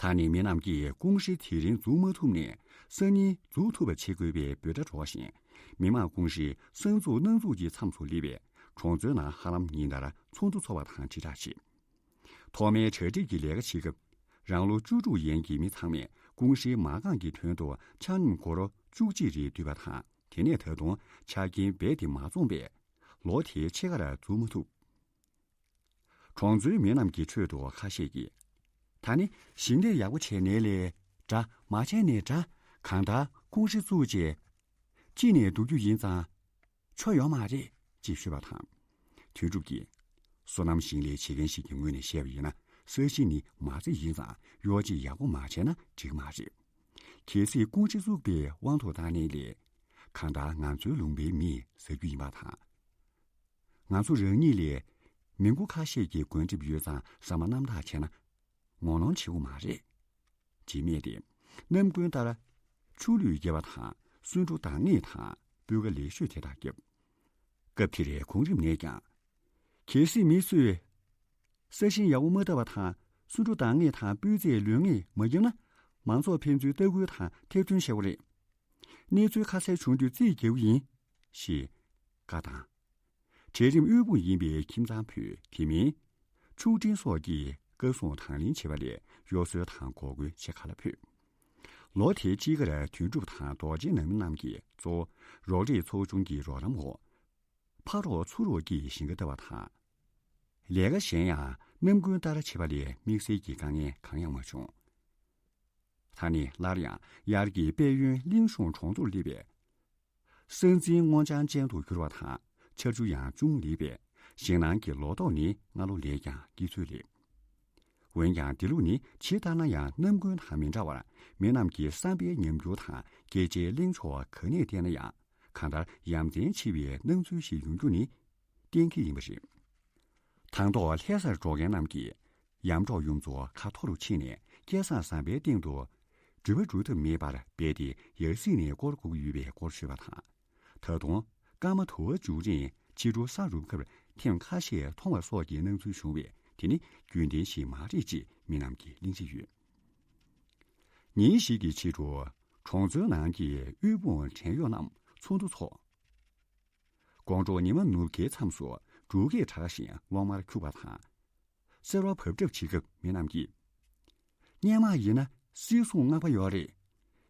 ད་ནི་མི་རྣམས་ཀྱིས་ཀུང་ཧྲེ་དེ་རིང་འཛུགས་མ་ཐུབ་ནས་སང་ཉིན་འཛུགས་ཐུབ་པ་བྱེད་དགོས་པའི་འབོད་སྒྲ་སྒྲོག་བཞིན། མི་དམངས་ཀུང་ཧྲེའི་གསར་འཛུགས་སྣ་འཛུགས་ཀྱི་མཚམས་སུ་སླེབས་པས་གྲོང་ཚོའི་ནང་ཧ་ལམ་ཉིན་ལྟར་ཚོགས་འདུ་འཚོགས་པ་དང་དྲིལ་བསྒྲགས་བྱས། ཐོག་མའི་གྲ་སྒྲིག་གི་ལས་ཀ་བྱེད་སྐབས། རང་ལོ་བཅུ་དྲུག་ཡན་གྱི་མི་ཚང་མས་ཀུང་ཧྲེའི་མ་རྐང་གི་དོན་དུ་ཆ་སྙོམས་སྒོར་བཅུ་གཅིག་རེ་བསྡུས་པ་དང་། དེ་ནས་ད་དུང་ཆ་རྐྱེན་རྦད་དེ་མ་འཛོམས་པས་ལོ་དེའི་ཕྱེད་ཀར་འཛུགས་མ་ཐུབ། གྲོང་ཚོའི་མི་རྣམས་ཀྱི་ཁྲོད་དུ་ཁ་ཤས་ཀྱིས། ད་ནི་ཞིང་ལས་ཡག་པོ་བྱས་ནའི་ལས་འདྲ་མ་བྱས་ནའི་འདྲ། གང་ལྟར་ཀུང་ཧྲེ་བཙུགས་རྗེས་གཅིག་ནས་སྡུག་རྒྱུ་ཡིན་ཙང་ཆོ་ཡོང་མ་རེད་ཅེས་ཤོད་པ་དང་། དོན་གྲུབ་ཀྱིས། སོ་ནམ་ཞིང་ལས་བྱེད་མཁན་ཞིག་གི་ངོས་ནས་བཤད་པ་ཡིན་ན། ས་གཞི་ནི་མ་རྩ་ཡིན་ཙང་གཡོ་བྱེད་ཡག་པོ་མ་བྱས་ན་འགྲིག་མ་རེད། གལ་སྲིད་ཀུང་ཧྲེ་བཙུགས་པའི་དབང་དུ་བཏང་ནའི་ལས། གང་ལྟར་ང་ཚོའི་ལུང་པའི་མིས་ཟ་རྒྱུ་ཡིན་པ་དང་། ང་ཚོ་རང་ཉིད་ལས་མི་མགོ་ཁ་ཤས་ཀྱི་གོན་ཁྲིབས་ཡོད་ཙང་ཟ་མ་རྣམ་དག་བྱས་ན་ངོ་གནོང་བྱེད་དགོས་མ་རེད། ཅེས་སྨྲས་ཏེ། ནམ་རྒྱུན་ལྟར་ཆུ་ལུད་བརྒྱབ་པ་དང་སོན་འབྲུ་འདང་ངེས་དང་སྤུས་ཀ་ལེགས་ཤོས་དེ་དག་བརྒྱབ། སྐབས་དེར་གོང་རིམ་ནས་ཀྱང་། གལ་སྲིད་མི་ཚོས་ས་ཞིང་ཡག་པོ་མ་བཏབ་པ་དང་སོན་འབྲུ་འདང་ངེས་དང་སྤུས་ཚད་ལོན་ངེས་མ་བརྒྱབ་ན་མང་ཚོགས་ཕན་ཚུན་ལྟ་སྐུལ་དང་ཐེར་འདོན་བྱེད་དགོས་རེད། གནས་ཚུལ་ཁ་གསལ་བྱུང་དུས་རྩིས་རྒྱག་གི་ཡིན། ཞེས་བཀའ་བཏང་། གྲལ་རིམ་དབུལ་ཕོངས་ཡིན་པའི་ཁྱིམ་ཚང་ཕུད་དེ་མིན། ཕྱུགས་སྤྲིན་སོགས་ཀྱིས་བཀའ་གསུང་དང་ལེན་བྱེད་པ་ལས་གཡོ་ཟོལ་དང་འགོག་རྒོལ་བྱེད་ག་ལ་ཕོད། ལོ་དེའི་དཔྱིད་ཀར་དོན་གྲུབ་དང་རྡོ་རྗེ་ནང་མི་རྣམས་ཀྱིས་གཙོ་བོ་རོགས་རེས་ཚོགས་ཆུང་གི་རོགས་རམ་འོག་ཕ་རོགས་ཚུར་རོགས་ཀྱིས་ཞིང་ཁ་བཏབ་པ་དང་། ལས་ཀ་གཞན་ཡང་ནམ་རྒྱུན་ལྟར་བྱེད་པ་ལས་དམིགས་བསལ་གྱི་དཀའ་ངལ་གང་ཡང་མ་བྱུང་། ད་ནི་སླར་ཡང་དབྱར་གྱི་དཔལ་ཡོན་གླིང་གཞུང་གྲོང་ཚོར་སླེབས་པས། ས་འཛིན་སྔོ་ལྗང་ཅན་དུ་གྱུར་བ་དང་ཆར་ཆུ་ཡང་ཅུང་ལེགས་པས་ཞིང་ནང་གི་ལོ་ཏོག་ནི་སྔ་ལོ་ལས་ཀྱང་སྐྱིད་ཚོད་སླེབས། འོན་ཀྱང་འདི་ལོ་ནི་ཇི་ལྟར་ན་ཡང་ནམ་རྒྱུན་དང་མི་འདྲ་བར་མི་རྣམས་ཀྱི་བསམ་པའི་ཉམས་འགྱུར་དང་སྐད་ཆའི་གླེང་ཕྱོགས་ག་ནས་བལྟས་ན་ཡང་གང་ལྟར་ཡ་མཚན་ཆེ་བའི་སྣང་ཚུལ་ཞིག་ཡོང་རྒྱུ་ནི་གཏན་འཁེལ་ཡིན་པ་རེད། དང་ཐོག་ལྷ་སར་འགྲོ་མཁན་རྣམས་ཀྱིས་ཡར་འབྲོག་ཡུལ་ཚོ་ཁ་མཐོ་རུ་ཕྱིན་ནས་སྐལ་བཟང་བཟང་པོའི་སྟེང་དུ་འགྲུལ་པ་འགྲོ་ཐབས་མེད་པར་རྦད་དེ་ཡར་གཟིགས་ནས་སྐོར་དགོས་ཀྱི་ཡོད་པའི་སྐོར་ཤོད་པ་དང་། ད་དུང་སྐར་མ་དུ་བ་མཇུག་རིང་ཕྱི་དྲོ་ས་རུབ་ཁར་ཐེངས་ཁ་ཤས་མཐོང་བ་སོགས་ཀྱི་སྣང་ཚུལ་བྱུང་བས་དེ་ནི་རྒྱུན་ལྡན་ཞིག་མ་རེད་ཅེས་མི་རྣམས་ཀྱིས་གླེང་གཞི་ཡོད། ཉིན་ཞིག་གི་ཕྱི་དྲོ་གྲོང་ཚོའི་ནང་གི་དབུལ་ཕོངས་བྲན་གཡོག་རྣམས་ཚོགས་འདུ་འཚོགས། དགོང་དྲོ་ཉི་མ་ནུབ་ཀའི་མཚམས་སུ་འབྲུག་སྐད་གྲགས་ཤིང་གློག་དམར་འཁྱུག་པ་དང་། སེར་བ་བབས་གྲབས་བྱེད་སྐབས་མི་རྣམས་ཀྱིས། སྔོན་མ་ཡིན་ན་སིལ་སྲུང་མངགས་པ་ཡོད་རེད།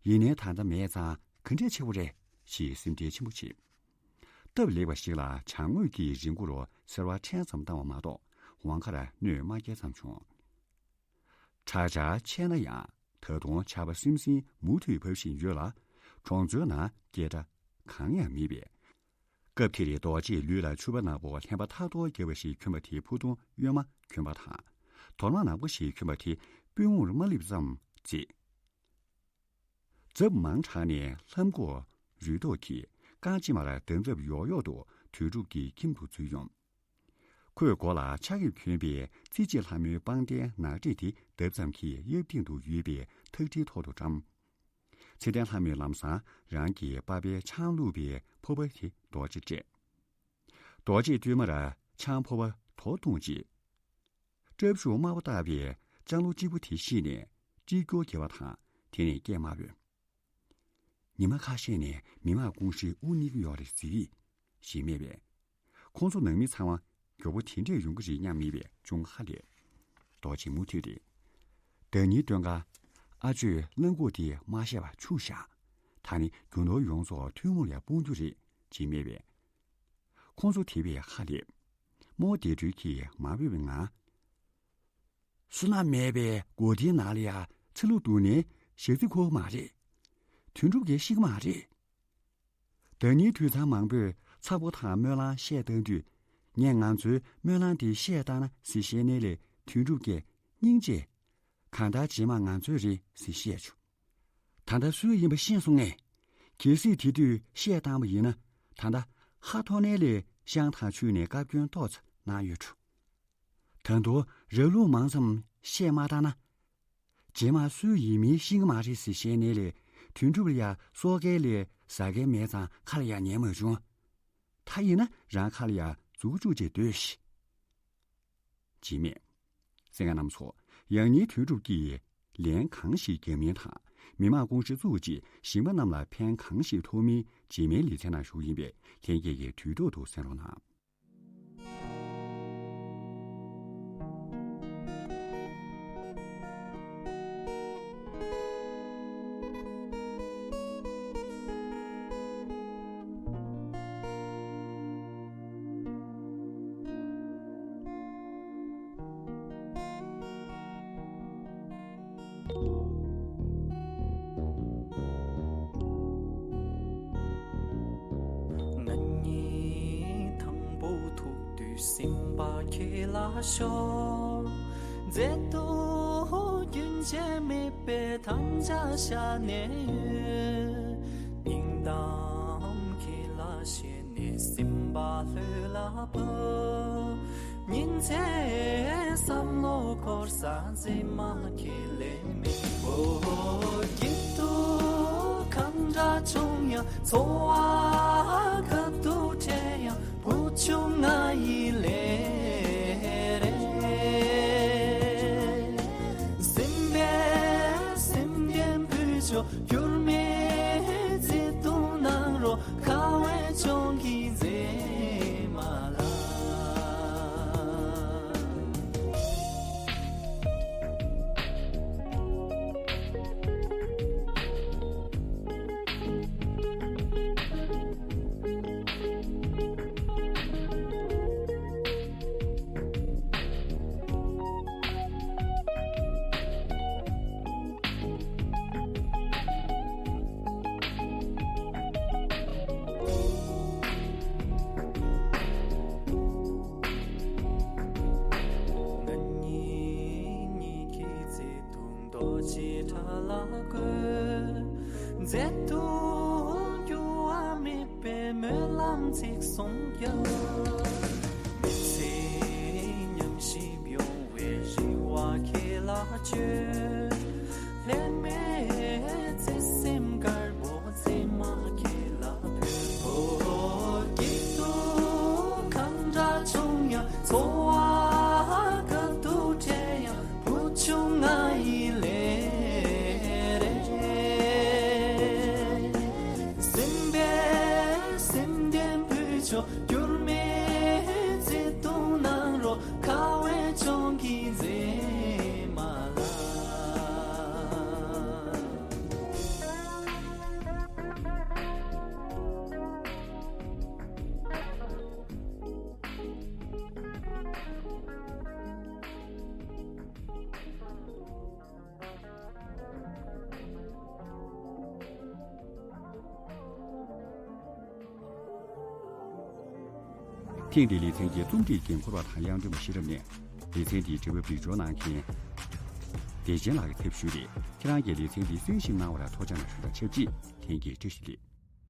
ཡིན་ནའི་ད་ལྟ་མེད་ཙང་ག་འདྲས་བྱེད་དགོས་རེད་ཞེས་སེམས་ཁྲལ་ཆེན་པོ་བྱེད། སྟབས་ལེགས་པ་ཞིག་ལ་བྱང་ངོས་ཀྱི་རི་མགོ་རུ་སེར་བ་ཕྲན་ཙམ་བཏང་བ་མ་གཏོགས་དབང་ཁར་སྣོད་མ་བསྐྱལ་ཙམ་བྱུང་། དྲག་ཆར་ཆེ་ན་ཡང་ད་དུང་ཆར་པ་སིམ་སིམ་མུ་མཐུད་བབས་བཞིན་ཡོད་ལ། གྲོང་ཚོའི་ནང་སྐད་སྒྲ་གང་ཡང་མེད་པས། སྐབས་དེར་རྡོ་རྗེས་ལུས་ལ་ཕྱུ་པ་ནག་པོ་ལྷན་པ་ཐག་ཐོག་བརྒྱབ་པ་ཞིག་གྱོན་པ་དེའི་ཕུ་ཐུང་གཡོན་མ་གྱོན་པ་དང་། དོར་མ་ནག་པོ་ཞིག་གྱོན་པ་དེ་པུས་མོར་མ་སླེབས་ཙམ་མཛེས། རྫབ་མང་དྲགས་ནས་ལྷམ་གོག་རུས་ཏོག་གིས་རྐང་གཅིག་མར་འདམ་རྫབ་ཡོག་ཡོག་ཏུ་ དོན་གྲུབ་ཀྱི་ཁྱིམ་དུ་འཛུལ་ཡོང་། ཁོས་མགོ་ལ་ཕྱག་གིས་གྱོན་པའི་རྩེ་གཅིག་ལྷ་མོའི་པང་གདན་ནག་དྲེག་དེ་བརྡབ་ཙམ་གྱིས་གཡབ་སྟེང་དུ་ཡོད་པའི་ཐག་ཁྲིའི་ཐོག་ཏུ་བཀྲམ། ཚེ་བརྟན་ལྷ་མོས་ལམ་སང་རང་གི་པ་ཕའི་ཆང་བླུགས་པའི་ཕོར་པ་དེ་རྡོ་རྗེར་སྤྲད། རྡོ་རྗེས་བསྟུད་མར་ཆང་ཕོར་པ་དོར་བཏང་རྗེས། སྐྲ་ཤུགས་དམར་པོ་བཏགས་པའི་ལྕང་ལོ་གཅིག་པོ་དེ་བཤིག་ནས་སྐྲིལ་སྐྱོར་བརྒྱབ་པ་དང་དེ་ནས་སྐད་དམའ་བོས། ཉི་མ་ཁ་ཤས་ནས་མི་དམངས་ཀུང་སིའི་དབུ་བསྙེགས་ཀྱི་ཡོད་རེད་ཟེར་གྱིས། ཞེས་སྨྲས་པས། ཁོང་ཚོ་ནང་མི་ཚང་མ་མགྱོགས་པོ་དེ་འདྲས་ཡོང་གི་རེད་སྙམ་མེད་པས་ཅུང་ཧ་ལས། རྡོ་རྗེས་མུ་མཐུད་དེ། ཟླ་ཉིན་སྟོན་ཁ། ཨ་ཅོས་གླང་གོག་དེ་མ་བཤད་པ་ཆུག་བཞག་ད་ནི་རྒྱུ་ནོར་ཡོངས་རྫོགས་ཐུན་མོང་ལ་སྤུངས་རྒྱུ་རེད་ཅེས་སྨྲས་པས། ཁོང་ཚོ་དེ་བས་ཧ་ལས། རྨོ་བདེ་སྒྲོལ་གྱིས་མ་འོས་པའི་ངང་། བསོད་ནམས་མེད་པའི་སྒོ་དེའི་ནང་ལ་ཡ་ཚི་ལུ་འདུག་ནས་ཞག་རྩི་འཁོར་གི་མ་རེད། དོན་གྲུབ་ཀྱིས་ཤི་གི་མ་རེད། ཟླ་ཉིན་དུས་མཚམས་མང་པོས་ཚ་བོ་དང་སྨོན་ལམ་བཤད་བཏང་དུས། ངས་ང་ཚོའི་སྨོན་ལམ་དེ་བཤད་བཏང་ན་ཟེར་བཤད་ནའི་ལས་དོན་གྲུབ་ཀྱིས་སྙིང་རྗེ། གང་ལྟར་རྗེས་མ་ང་ཚོའི་རེད་ཟེར་བཤད་བྱུང་། ད་ལྟ་སུ་ཡིན་པ་ཤེས་སོང་ངས། གལ་སྲིད་དེ་དུས་བཤད་བཏང་བ་ཡིན་ན་ད་ལྟ་ཧ་ཐོ་ནའི་ལས་ཤང་ཐང་ཆུས་ནས་བཀའ་བཀྱོན་ཏོག་ཙམ་གནང་ཡོད་འགྲོ། ད་དུང་ར་ལུག་མང་ཙམ་བཤད་མ་བཏང་ན། རྗེས་མ་སུ་ཡིན་མིན་ཤེས་ཀྱི་མ་རེད་ཟེར་བཤད་ནའི་ལས་དོན་གྲུབ་ལ་ཡ་སོ་སྐལ་ལས་ཟ་མཁན་མེད་ཙང་ཁ་ལ་ཡ་ཉན་མ་བྱུང་། ད་ཡིན་ན་རང་ཁ་ལ་ཡ་འཛུགས་བཅུག་ཅེས་སྡོད་ཤིག་ཅེས་སྨྲས། གསན་མཁན་རྣམ་ཚོ། ཡང་སྙིང་དོན་གྲུབ་ཀྱིས་ལན་གང་ཞིག་རྒྱག་མིན་དང་མི་དམངས་ཀུང་སི་བཙུགས་རྗེས་ཞིང་པ་རྣམས་ལ་ཕན་གང་ཞིག་ཐོགས་མིན་རྗེས་མའི་ལེ་ཚན་ནང་ཞུ་གི་ཡིན་པས་ལྷན་རྒྱས་ཀྱིས་དུས་ཐོག་ཏུ་གསན་རོགས་གནང་། ང་གཉིས་དང་པོ་ཐུག་དུས་སེམས་པ་ཁྱེད་ལ་ཤོར། མཛེས་སྡུག་རྒྱུན་ཆད་མེད་པའི་དམ་བཅའ་བཞག་ནས་ཡོད། སྙིང་གཏམ་ཁྱེད་ལ་བཤད་ནས་སེམས་པ་ལྷོད་ལ་བབས། ཉིན་མཚན་བསམ་བློ་འཁོར་ས་མཛེས་མ་ཁྱེད་ལས་མེད། འོ་སྐྱིད་སྡུག་གང་འདྲ་བྱུང་ཡང་། འཚོ་བ་ག་དུས་བྲེལ་ཡང་། བུ་ཆུང་ང་ཡི་ལས་རེད། སེམས་པའི་སེམས་ལྡན་བུ་ཆུང་། འགྱུར་མེད་བརྩེ་དུང་གནང་རོགས། ཁ་བའི་ལྗོངས་ཀྱི་མཛེས་མ་ལ། ང་གཉིས་གཉིས་ཀྱི་བརྩེ་དུང་རྡོ་རྗེ་བྲག་ལ་བརྐོས། མཛེས་སྡུག་འགྱུར་བ་མེད་པའི་སྨོན་ལམ་ཚིག་གསུང་རྒྱབ། མི་ཚེའི་ཉམས་ཞིབ་ཡོང་བའི་རེ་བ་ཁྱེད་ལ་བཅོལ། ལྷད་མེད་བརྩེ་སེམས་དཀར་པོ་མཛེས་མ་ཁྱེད་ལ་ཕུལ། འོ་སྐྱིད་སྡུག་གང་འདྲ་བྱུང་ཡང་། འཚོ་བ་ག་དུས་བྲེལ་ཡང་། བུ་ཆུང་ང་ཡི་ལས་རེད། སེམས་པའི་སེམས་ལྡན་བུ་ཆུང་། འགྱུར་མེད་བརྩེ་དུང་གནང་རོགས། ཁ་བའི་ལྗོངས་ཀྱི་མཛེས་མ་ལ། ཐེངས་འདིའི་ལེ་ཚན་གྱི་རྩོམ་སྒྲིག་འགན་འཁུར་བ་དང་དབྱངས་སྒྲོན་པ་ཤེས་རབ་ནས། ལེ་ཚན་འདིའི་འབྲེལ་བ་སྒྲིག་སྦྱོར་གནང་མཁན་བདེ་ཆེན་ལགས་ཀྱི་ཚབ་ཞུས་ཏེ། ཁྱེད་རང་གིས་ལེ་ཚན་འདི་གསན་ཞིབ་གནང་བར་ཐུགས་རྗེ་ཆེ་ཞུ་དང་ཆབས་ཅིག་ལྷན་རྒྱས་བཀྲ་ཤིས་བདེ་ལེགས།